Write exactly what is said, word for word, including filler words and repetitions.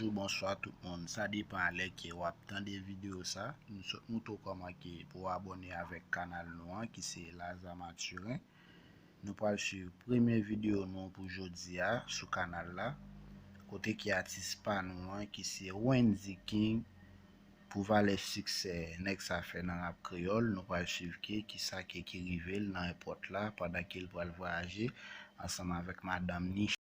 Bonjou, bonswa tout moun. Sa depan a lè ke w ap tande videyo sa. Nou sot moutre w kòman ke pou w abòne avèk kanal nou an ki se Lazarre Mathurin. Nou pral swiv premye videyo nou pou jodi a sou kanal la. Kote ke atis pa nou an ki se Wendy King pou valè siksè nèg sa fè nan rap kreyòl, nou pral swiv ke kisa ke ki rive l nan èpòt la pandan ke l pral vwayaje ansanm avèk madanm ni.